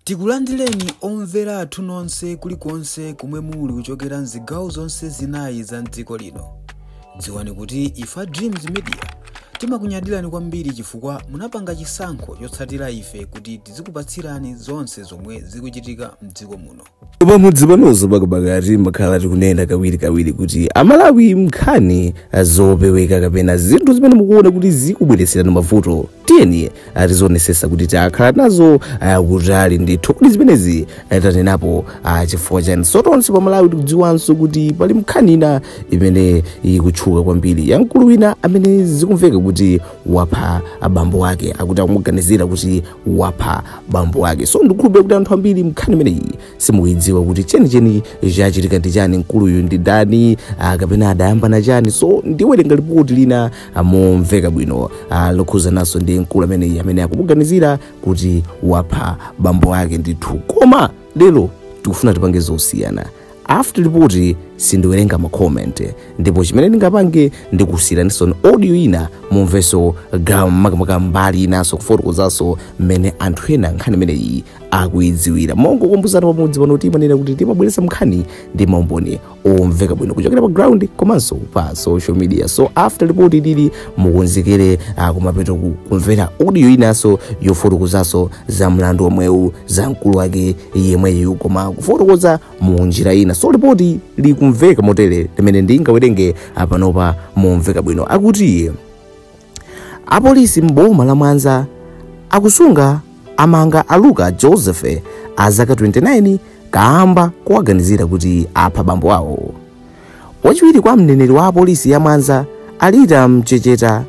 Tikulandireni omvera athu nonse kulikonse kumwe muli kuchokera mzigawo zonse zinayi za mdziko lino. Dziwani kuti ifa Dreams Media timakunyadirani kwambiri chifukwa munapanga chisankho chotsatira ife kuti tizikupatsirani zonse zomwe zikuchitika mdziko muno. Pamudzi panonso pakati makhala tikunena kawirikawiri kuti Amalawi, nkhani zopeweka kapena zinthu zimene mukuona kuti zikubweretserani mavuto, tiyeni tizionesesa kuti takhala nazo kutali ndithu. Kuti zimenezi tanenapo chifukwa chani? So tonse pamalawi tikudziwanso kuti pali nkhani ina imene ikutchuka kwambiri ya mkulu wina amene zikumveka kuti wapha abambo ake, akuti akumuganizira kuti wapha bambo ake. So ndikukhulupirira kuti anthu ambiri nkhani imeneyi simukuidziwa kuti chenicheni chachitika ndi chani, mkuluyu ndi ndani, kapena adayambana chani. So ndiwerenga lipoti lina momveka bwino lokhuzananso ndi mkulu ameneyi amene akumuganizira kuti wapha bambo ake ndithu. Koma lero tikufuna tipange zosiyana. After ripoti sindiwerenga ma comment, ndipo chimene ndingapange ndikusiyiraninso audio ina mumvenso makamaka mbali inanso kufotokozanso mmene anthu ena nkhani imeneyi akuidziwira. Mongokumbuzana, pamudzi pano timanena kuti timabweretsa nkhani ndi maumboni omveka bwino kuchokera pa ground komanso pa social media. So after ripoti lili mukonzekere kumapeto kumvera audio inanso yofotokozanso za mlandu omwewu, za mkulu wake yemweyu, koma kufotokoza mu njira ina. So ripoti likumveka motere limene ndingawerenge panopa momveka bwino. Akuti apolisi mboma la Mwanza akusunga amanga Aluka Joseph a zaka 29 kamba kuwaganizira kuti apha bambo awo. Wachiwiri kwa mneneri wa apolisi ya Mwanza, Alita Mchecheta,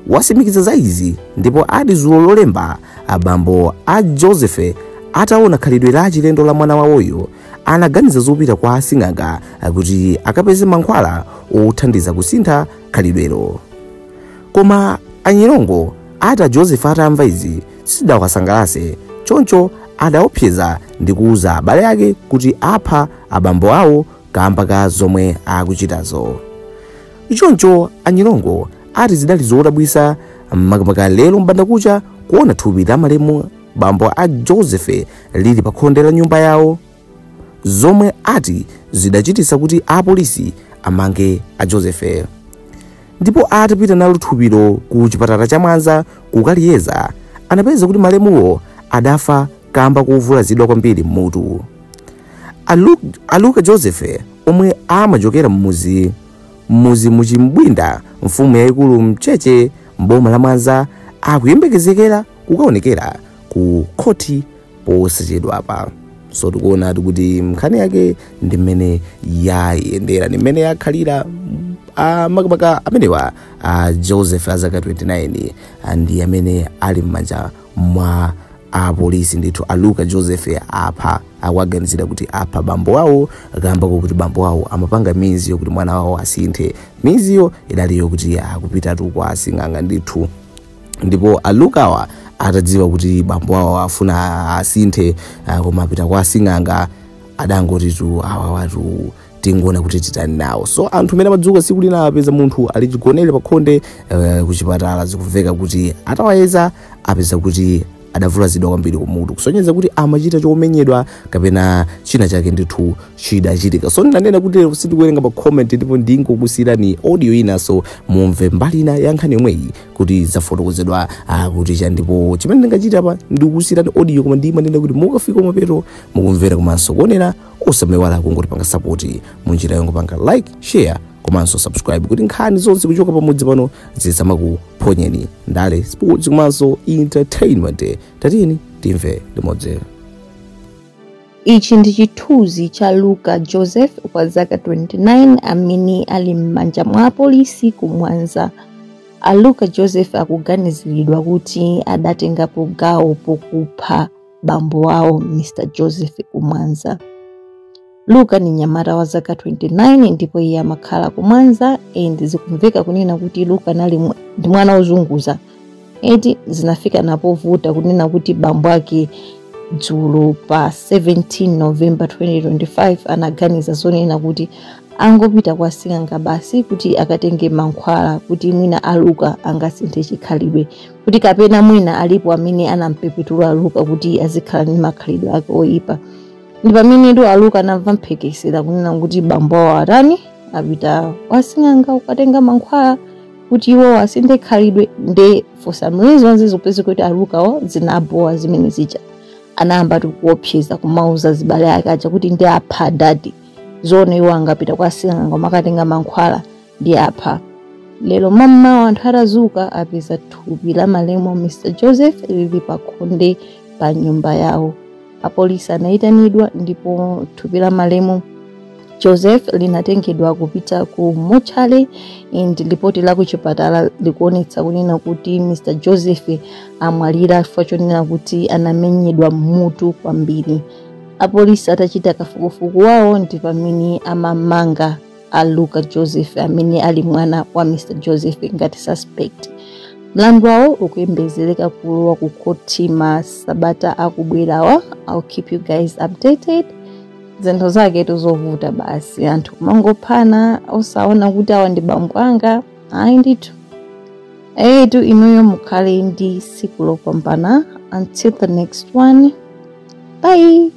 wasimikiza za izi ndipo ati dzulo Lolemba abambo a Joseph ataona khalidwe la chilendo la mwana wawoyo, anaganiza zopita kwa asing'anga kuti akapeze mankhwala othandiza kusintha khalidwelo. Koma Anyilongo ati Joseph atamva izi sizidawasangalatse, choncho adaopseza ndi kuwuza abale ake kuti apha abambo awo kamba ka zomwe akuchitazo. Choncho Anyilongo ati zidali zodabwitsa makamaka lero mbandakucha kuona thupi la malemu bambo a Joseph lili pa khonde la nyumba yawo, zomwe ati zidachititsa kuti apolisi amange a Joseph. Ndipo atapita nalo thupilo ku chipatala cha Mwanza kukaliyeza, anapeza kuti malemuwo adafa kamba kuvulazidwa kwambiri mmutu. Aluka Joseph omwe amachokera mmuzi muchimbwinda, mfumu yayikulu Mcheche, mboma la Mwanza, akuyembekezekera kukaonekera ku khoti posachedwapa. So tikuona kuti nkhani yake ndi mmene yayendera, ndi mmene yakhalira. Makamaka amenewa a Joseph azaka 29 ndi amene ali m'manja mwa apolisi ndithu. Aluka Joseph apha, akuaganizira kuti apha bambo awo kamba kuti bambo awo amapanga miziyo kuti mwana wawo asinthe. Miziyo idaliyo kuti akupitatu kwa asing'anga ndithu, ndipo Alukawa atadziwa kuti bambo awo afuna asinthe koma apita kwa asing'anga, adangotitu awa watu tingoona kuti titani nawo. So anthu amene amadzuka tsiku lina apeza munthu ali chigonere pa khonde kuchipatala. Zikumveka kuti atawayeza apeza kuti adavulazidwa kwambiri kumutu, kusonyeza kuti amachita chomenyedwa kapena china chake ndithu chidachitika. So ndinanena kuti lero sindikuwerenga pa comment, ndipo ndingokusiyirani audio inanso mumve mbali ina ya nkhani yomweyi kuti zafotokozedwa kuti cha. Ndipo chimene ndingachita apa ndikukusiyirani audio, koma ndimanena kuti mukafika kumapeto mukumvera komanso kuonera, osamaiwala kungotipanga support munjira yongopanga like, share komanso subscribe kuti nkhani zonse kuchoka pamudzi pano zisamakuphonyeni, ndale, sports komanso entertainment. Tatiyeni timve limodzi. Ichi ndi chithunzi cha Luka Joseph wa zaka 29 amene ali m'manja mwa apolisi ku Mwanza. A Luka Joseph akuganiziridwa kuti adatengapo gawo pokupha bambo awo Mr Joseph ku Mwanza. Luka ni mnyamata wa zaka 29 ndipo iye amakhala ku Mwanza, and zikumveka kunena kuti Luka nali ndi mwana wozunguza eti. Zinafika napovuta kunena kuti bambo ake dzulo pa 17 November 2025 anaganiza zonena kuti Angopita kwa sing'anga basi kuti akatenge mankhwala kuti mwina aluka angasinthe chikhalidwe, kuti kapena mwina alipo amene anampepetula Luka kuti azikhala ndi makhalidwe ake oyipa. Ndi pamenetu aluka anamva mphekesera kunena kuti bambo awo atani apita kwa sing'anga kukatenga mankhwala kuti iwo asinthe khalidwe. Nde for some reasons zikupeza kuti alukawo zinabowa zimene zija, anayamba kuopseza kumauza zibale ake aja kuti ndi apha dadi, zone iwo angapita kwa sing'anga makatenga mankhwala ndi apha. Lero mammawa anthu atazuka apeza thupi la malemu Mr Joseph lili pakhonde pa nyumba yawo. Apolisi anayitanidwa ndipo thupi la malemu Joseph linatengedwa kupita ku mochale, and lipoti la kuchipatala likuonetsa kunena kuti Mr Joseph amwalira chifukwa chonena kuti anamenyedwa mutu kwambiri. Apolisi atachita kafukufuku wawo ndi pamene amamanga a Luka Joseph amene ali mwana wa Mr Joseph ngati suspect. Mlandu wawo ukuyembekezereka kulowa ku khoti masabata akubwerawa. I'll keep you guys updated. Zinthu zake tizovuta basi, anthu kumangophana osaona kuti awa ndi bambo anga. Ayi ndithu, etu inuyo mukhale ndi siku lopambana. Until the next one, bye.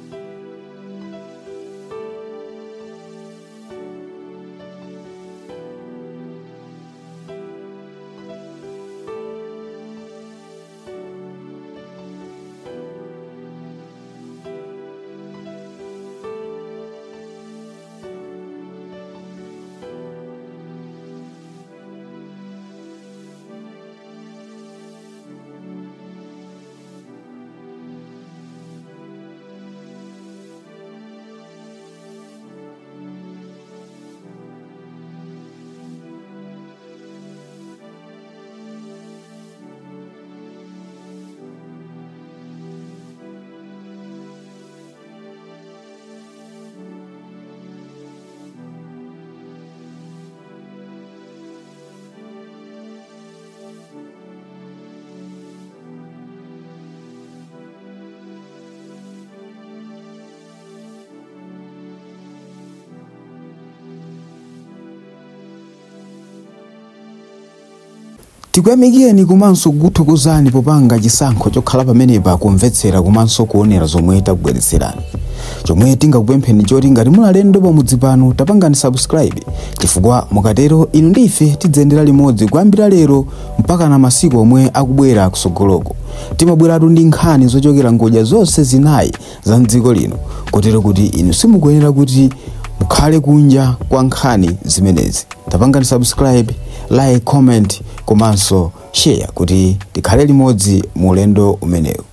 Tikuyamikeni komanso kukuthokozani popanga chisankho chokhala pamenepa kumvetsera komanso kuonera zomwe takubweretserani. Chomwe tingakupempheni choti ngati muli alendo pamudzi pano tapangani subscribe, chifukwa mukatero inu ndi ife tidzayendera limodzi kuyambira lero mpaka na masiku omwe akubwera kusogoloko. Timabweratu ndi nkhani zochokera ngodya zonse zinayi za mdziko lino, kotero kuti inu simukuyenera kuti mukhale kunja kwa nkhani zimenezi. Tapangani subscribe, like, comment komanso share kuti tikhale limodzi mu ulendo umenewu.